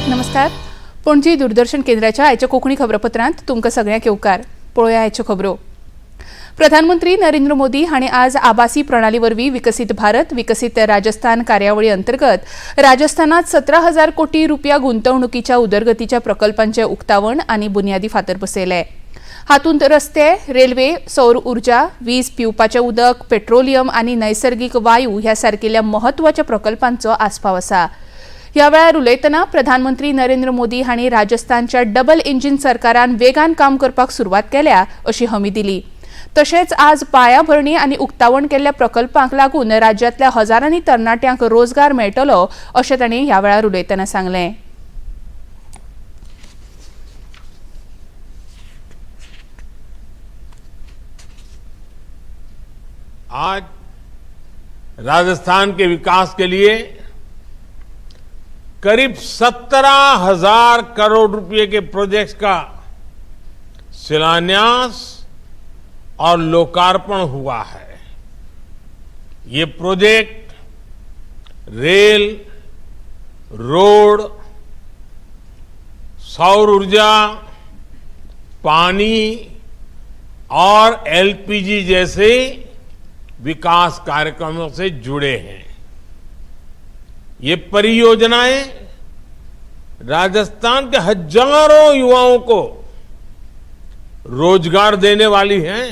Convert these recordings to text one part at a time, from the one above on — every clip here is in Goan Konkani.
नमस्कार, पणजी दूरदर्शन केंद्राच्या आयच्या कोंकणी खबरपत्रांत तुमकां सगळ्यांक येवकार. पळोवया आयच्यो खबरो. प्रधानमंत्री नरेंद्र मोदी हांणी आज आभासी प्रणाली वरवीं विकसीत भारत विकसीत राजस्थान कार्यावळी अंतर्गत राजस्थानात 17,000 कोटी रुपया गुंतवणुकीच्या उदरगतीच्या प्रकल्पांचे उक्तावण आनी बुन्यादी फातर बसयले. हातूंत रस्ते, रेल्वे, सौर ऊर्जा, वीज, पिवपाचें उदक, पेट्रोलियम आनी नैसर्गीक वायू ह्या सारकिल्ल्या म्हत्वाच्या प्रकल्पांचो आस्पाव आसा. ह्या वेळार उलयतना प्रधानमंत्री नरेंद्र मोदी हांणी राजस्थानच्या डबल इंजिन सरकारान वेगान काम करपाक सुरवात केल्या अशी हमी दिली. तशेंच आज पायाभरणी आनी उक्तावण केल्ल्या प्रकल्पांक लागून राज्यांतल्या हजारांनी तरणाट्यांक रोजगार मेळटलो अशें तांणी ह्या वेळार उलयतना सांगलें. आज राजस्थान के विकास के लिए करीब 17,000 करोड़ रुपए के प्रोजेक्ट्स का शिलान्यास और लोकार्पण हुआ है। ये प्रोजेक्ट रेल, रोड, सौर ऊर्जा, पानी और एलपीजी जैसे विकास कार्यक्रमों से जुड़े हैं। ये परियोजनाएं राजस्थान के हजारों युवाओं को रोजगार देने वाली हैं।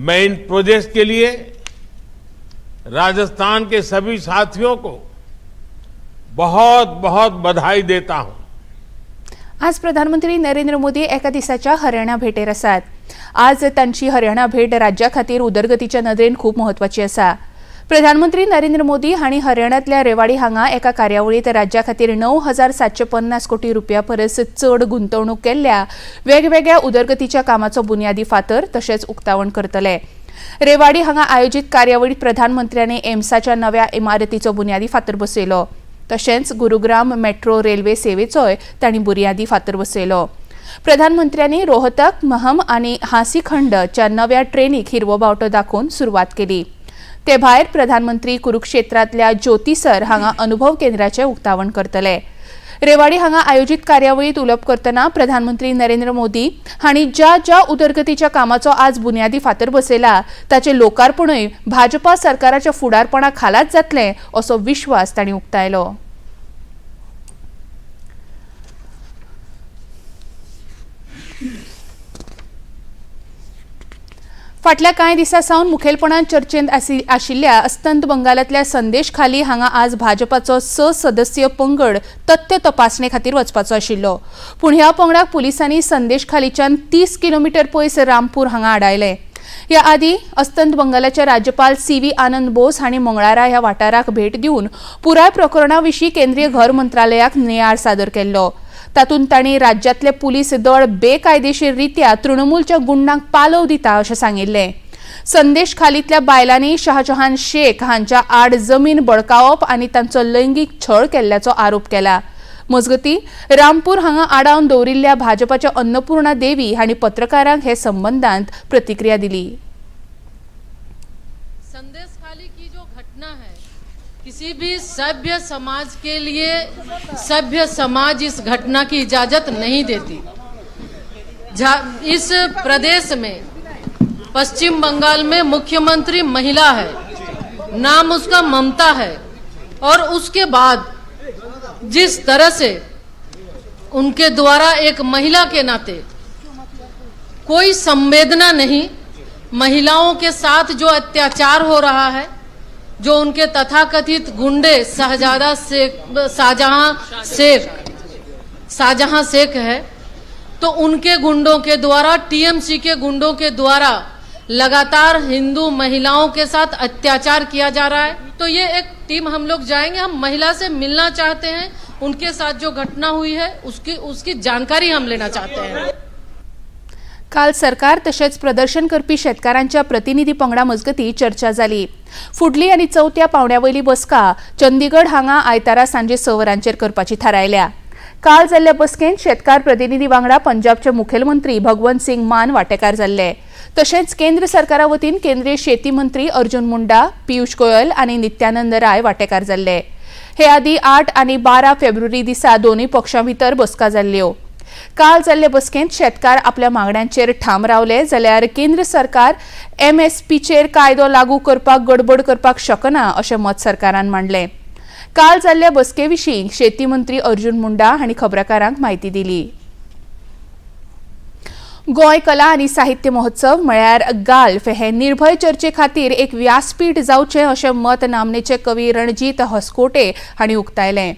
मैं इन प्रोजेक्ट्स के लिए राजस्थान के सभी साथियों को बहुत बहुत बधाई देता हूं। आज प्रधानमंत्री नरेंद्र मोदी एका दिसाच्या हरियाणा भेटेर आसात. आज तांची हरियाणा भेट राज्या खातीर उदरगतीच्या नदरेन खूब म्हत्वाची आसा. प्रधानमंत्री नरेंद्र मोदी हांणी हरियाणांतल्या रेवाडी हांगा एका कार्यावळींत राज्या खातीर 9,750 कोटी रुपया परस चड गुंतवणूक केल्ल्या वेगवेगळ्या उदरगतीच्या कामाचो बुन्यादी फातर तशेंच उक्तावण करतले. रेवाडी हांगा आयोजीत कार्यावळींत प्रधानमंत्र्यांनी एम्साच्या नव्या इमारतीचो बुन्यादी फातर बसयलो. तशेंच गुरुग्राम मेट्रो रेल्वे सेवेचोय तांणी बुन्यादी फातर बसयलो. प्रधानमंत्र्यांनी रोहतक, महम आनी हासीखंडच्या नव्या ट्रेनीक हिरवो बावटो दाखोवन सुरवात केली. ते भायर प्रधानमंत्री कुरुक्षेत्रांतल्या ज्योतिसर हांगा अनुभव केंद्राचें उक्तावण करतले. रेवाडी हांगा आयोजीत कार्यावळींत उलोवप करतना प्रधानमंत्री नरेंद्र मोदी हांणी ज्या ज्या उदरगतीच्या कामाचो आज बुन्यादी फातर बसयला ताचें लोकार्पणूय भाजपा सरकाराच्या फुडारपणा खालाच जातलें असो विश्वास तांणी उक्तायलो. फाटल्या कांय दिसां सावन मुखेलपणान चर्चेंत आशिल्ल्या अस्तंत बंगालांतल्या संदेश खाली हांगा आज भाजपाचो 6 सदस्यीय पंगड तथ्य तपासणे खातीर वचपाचो आशिल्लो. पूण ह्या पंगडाक पुलिसांनी संदेश खालीच्यान 30 किलोमिटर पयस रामपूर हांगा आडायले. ह्या आदीं अस्तंत बंगालाचे राज्यपाल सी.व्ही. आनंद बोस हांणी मंगळारा ह्या वाठाराक भेट दिवन पुराय प्रकरणा विशीं केंद्रीय घर मंत्रालयाक नियाळ सादर केल्लो. तातूंत तांणी राज्यांतले पुलीस दळ बेकायदेशीर रित्या तृणमूलच्या गुंडांक पालव दिता अशें सांगिल्लें. संदेश खालींतल्या बायलांनी शाहजहान शेख हांच्या आड जमीन बळकावप आनी तांचो लैंगीक छळ केल्ल्याचो आरोप केला. मजगतीं रामपूर हांगा आडावन दवरिल्ल्या भाजपाच्या अन्नपूर्णा देवी हांणी पत्रकारांक हे संबंदांत प्रतिक्रिया दिली. संदेश खाली की जो घटना है, किसी भी सभ्य समाज के लिए सभ्य समाज इस घटना की इजाजत नहीं देती। इस प्रदेश में पश्चिम बंगाल में मुख्यमंत्री महिला है, नाम उसका ममता है, और उसके बाद जिस तरह से उनके द्वारा एक महिला के नाते कोई संवेदना नहीं, महिलाओं के साथ जो अत्याचार हो रहा है, जो उनके तथाकथित गुंडे शाहजादा शेख, शाहजहां शेख है, तो उनके गुंडों के द्वारा, टीएमसी के गुंडों के द्वारा लगातार हिंदू महिलाओं के साथ अत्याचार किया जा रहा है। तो ये एक टीम हम लोग जाएंगे, हम महिला से मिलना चाहते हैं, उनके साथ जो घटना हुई है उसकी जानकारी हम लेना चाहते हैं। काल सरकार तशेंच प्रदर्शन करपी शेतकारांच्या प्रतिनिधी पंगडा मजगतीं चर्चा जाली. फुडली आनी चवथ्या पावंड्या वयली बसका चंदीगड हांगा आयतारा सांजे 6 वरांचेर करपाची थारायल्या. काल जाल्ल्या बसकेंत शेतकार प्रतिनिधी वांगडा पंजाबचे मुखेलमंत्री भगवंत सिंग मान वांटेकार जाल्ले. तशेंच केंद्र सरकारा वतीन केंद्रीय शेती मंत्री अर्जुन मुंडा, पियुष गोयल आनी नित्यानंद राय वांटेकार जाल्ले. हे आदीं 8 आनी 12 फेब्रुवारी दिसा दोनूय पक्षां भितर बसका जाल्ल्यो. काल जाल्ले बसकेंत शेतकार आपल्या मागण्यांचेर ठाम रावले जाल्यार केंद्र सरकार एमएसपीचेर कायदो लागू करपाक गडबड करपाक शकना अशें मत सरकारान मांडलें. काल जाल्ल्या बसके विशीं शेती मंत्री अर्जुन मुंडा हांणी खबराकारांक म्हायती दिली. गोंय कला आनी साहित्य महोत्सव म्हळ्यार गाल्फ हे निर्भय चर्चे खातीर एक व्यासपीठ जावचें अशें मत नामनेचे कवी रणजीत हसकोटे हांणी उक्तायलें.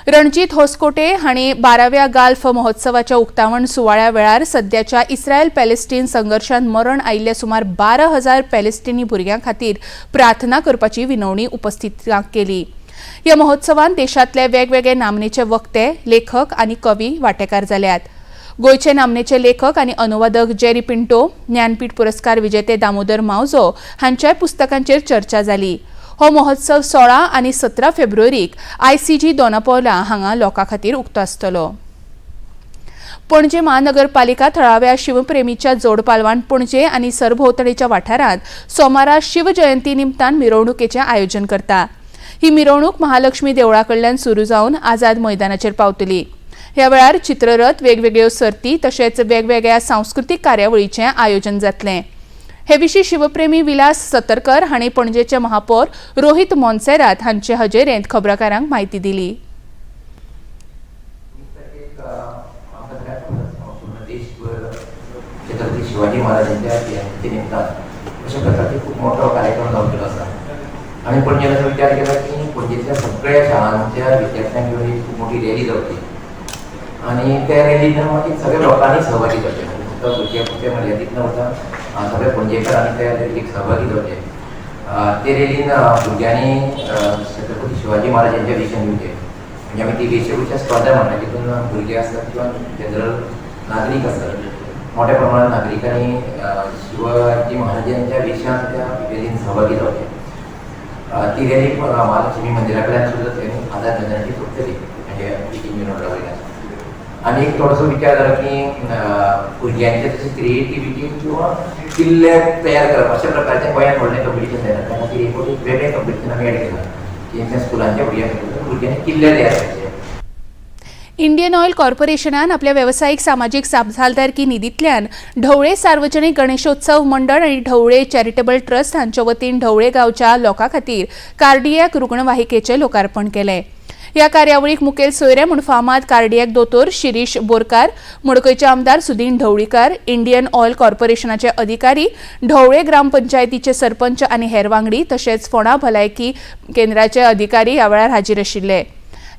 रणजीत होसकोटे हांणी 12व्या गाल्फ महोत्सवाच्या उक्तावण सुवाळ्या वेळार सद्याच्या इस्रायल पॅलेस्टीन संघर्शांत मरण आयिल्ल्या सुमार 12,000 पॅलेस्टिनी भुरग्यां खातीर प्रार्थना करपाची विनवणी उपस्थितांक केली. ह्या महोत्सवांत देशांतले वेगवेगळे नामनेचे वक्ते, लेखक आनी कवी वांटेकार जाल्यात. गोंयचे नामनेचे लेखक आनी अनुवादक जेरी पिंटो, ज्ञानपीठ पुरस्कार विजेते दामोदर मावजो हांच्याय पुस्तकांचेर चर्चा जाली. हो महोत्सव 16 आनी 17 फेब्रुवारीक आयसीजी दोनापावला हांगा लोकां खातीर उक्तो आसतलो. पणजे महानगरपालिका थळाव्या शिवप्रेमीच्या जोडपालवान पणजे आनी सरभोंवतणीच्या वाठारांत सोमारा शिवजयंती निमतान मिरवणुकेचें आयोजन करता. ही मिरवणूक महालक्ष्मी देवळा कडल्यान सुरू जावन आझाद मैदानाचेर पावतली. ह्या वेळार चित्ररथ, वेगवेगळ्यो सर्ती तशेंच वेगवेगळ्या सांस्कृतीक कार्यावळीचें आयोजन जातलें. हे विशीं शिवप्रेमी विलास सतरकर हांणी पणजेचे महापौर रोहित मोन्सेरात हांचे हजेरेंत खबराकारांक म्हायती दिली. 20 तारखेक आमकां सगळ्यांक खबर आसा, पूर्ण देशभर छत्रपती शिवाजी महाराजांच्या जयंती निमतान अशा प्रकारचे खूप मोठो कार्यक्रम जावचेलो आसा. आमी पणजेन असो विचार केला की पणजेंतल्या सगळ्या शाळांच्या विद्यार्थ्यांक घेवन एक खूप मोठी रॅली जावची आनी त्या रॅलीन मागीर सगळ्या लोकांनी सहभागी जावचें, म्हणजे फक्त भुरग्यां पुरते मर्यादीत न उरता, सगळे पणजेकारांनी त्या रॅलीक सहभागी जावचे. ते रॅलीन भुरग्यांनी छत्रपती शिवाजी महाराजांच्या विशय दिवचे, म्हणजे आमी ती वेशभूषा स्पर्धा म्हणटा, जितून भुरगे आसतात किंवा जनरल नागरीक आसतात, मोठ्या प्रमाणात नागरिकांनी शिवाजी महाराजांच्या वेशांत त्या रॅलीन सहभागी जावचे. ती रॅली महालक्ष्मी मंदिरा कडल्यान सुरू जातली आनी आझाद मैदानाची सोंपतली, म्हणजे इंजिन रोडा वयल्यान. आनी एक थोडोसो विचार जालो की भुरग्यांचे तशें क्रिएटिविटी किंवा किल्ले तयार करप अशा प्रकारचें गोंयांत व्हडलें कॉम्पिटिशन जायना. त्या खातीर एक वेगळें कॉम्पिटिशन आमी एड केलां की त्या स्कुलांच्या भुरग्यां खातीर भुरग्यांनी किल्ले तयार करचे. इंडियन ऑयल कॉर्पोरेशनान आपल्या वेवसायीक सामाजीक जापसालदारकी निधींतल्यान ढवळे सार्वजनिक गणेशोत्सव मंडळ आनी ढवळे चॅरिटेबल ट्रस्ट हांच्या वतीन ढवळे गांवच्या लोकां खातीर कार्डियक रुग्णवाहिकेचें लोकार्पण केलें. ह्या कार्यावळीक मुखेल सोयरे म्हूण फामाद कार्डियक दोतोर शिरीष बोरकार, मडकयचे आमदार सुदीन ढवळीकार, इंडियन ऑयल कॉर्पोरेशनाचे अधिकारी, ढवळे ग्रामपंचायतीचे सरपंच आनी हेर वांगडी तशेंच फोंडा भलायकी केंद्राचे अधिकारी ह्या वेळार हाजीर आशिल्ले.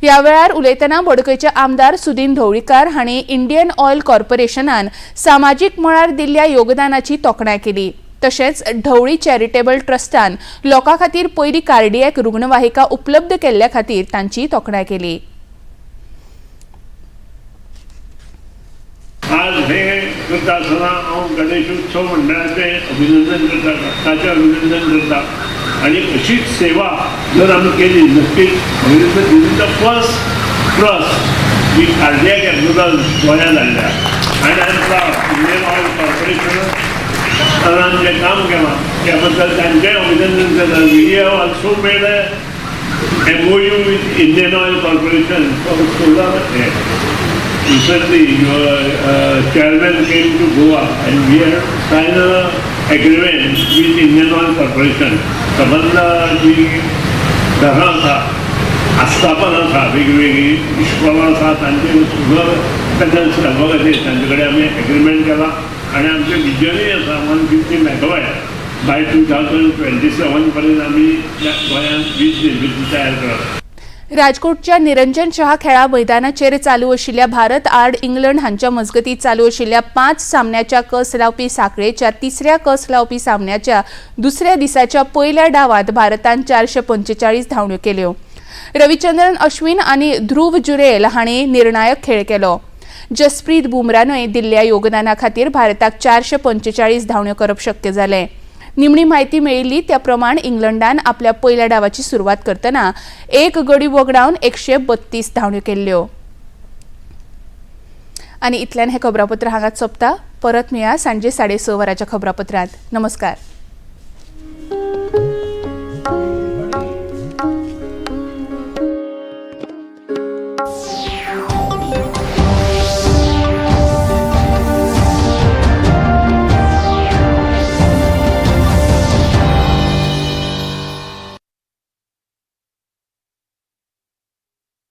ह्या वेळार उलयतना मडकयचे आमदार सुदीन ढवळीकार हांणी इंडियन ऑयल कॉर्पोरेशनान सामाजीक मळार दिल्ल्या योगदानाची तोखणाय केली. तशेंच ढवळी चॅरिटेबल ट्रस्टान लोकां खातीर पयली कार्डियक रुग्णवाहिका उपलब्ध केल्ल्या खातीर तांची तोखणाय केली. आज हे करता आसतना हांव गणेशोत्सव मंडळाचें अभिनंदन करता, ट्रस्टाचें अभिनंदन करता आनी अशीच सेवा जर आमी केली, नक्कीच this is the first trust ji cardiac ambulance गोंयांत हाडल्या आनी I am proud, Indian Oil Corporation जें काम केलां त्या बद्दल तांचेंय अभिनंदन करता. We have also made a MOU with Indian Oil Corporation for solar. Recently, your chairman came to Goa and we have signed an agreement with Indian Oil Corporation. सबंद जी घरां आसा, आस्थापनां आसा, वेगवेगळीं इश्कोलां आसा, तांचे सोलर पॅनल्स घालपा खातीर तांचे कडेन आमी एग्रीमेंट केला आनी आमचें विजनूय आसा 150 megawatt by 2027 पर्यंत आमी गोंयांत वीज निर्मिती तयार करप. राजकोटच्या निरंजन शहा खेळा मैदानाचेर चालू आशिल्ल्या भारत आड इंग्लंड हांच्या मजगतीं चालू आशिल्ल्या 5 सामन्याच्या कस लावपी साखळेच्या तिसऱ्या कस लावपी सामन्याच्या दुसऱ्या दिसाच्या पयल्या डावांत भारतान 445 धांवड्यो केल्यो. रविचंद्रन अश्विन आनी ध्रुव जुरेल हांणी निर्णायक खेळ केलो. जसप्रीत बुमरानूय दिल्ल्या योगदाना खातीर भारताक 445 धांवड्यो करप शक्य जालें. निमणी म्हायती मेळिल्ली त्या प्रमाण इंग्लंडान आपल्या पयल्या डावाची सुरवात करतना एक गडी वगडावन 132 धांवड्यो केल्ल्यो. आनी इतल्यान हें खबरापत्र हांगाच सोंपता. परत मेळया सांजे 6:30 वरांच्या खबरापत्रांत. नमस्कार.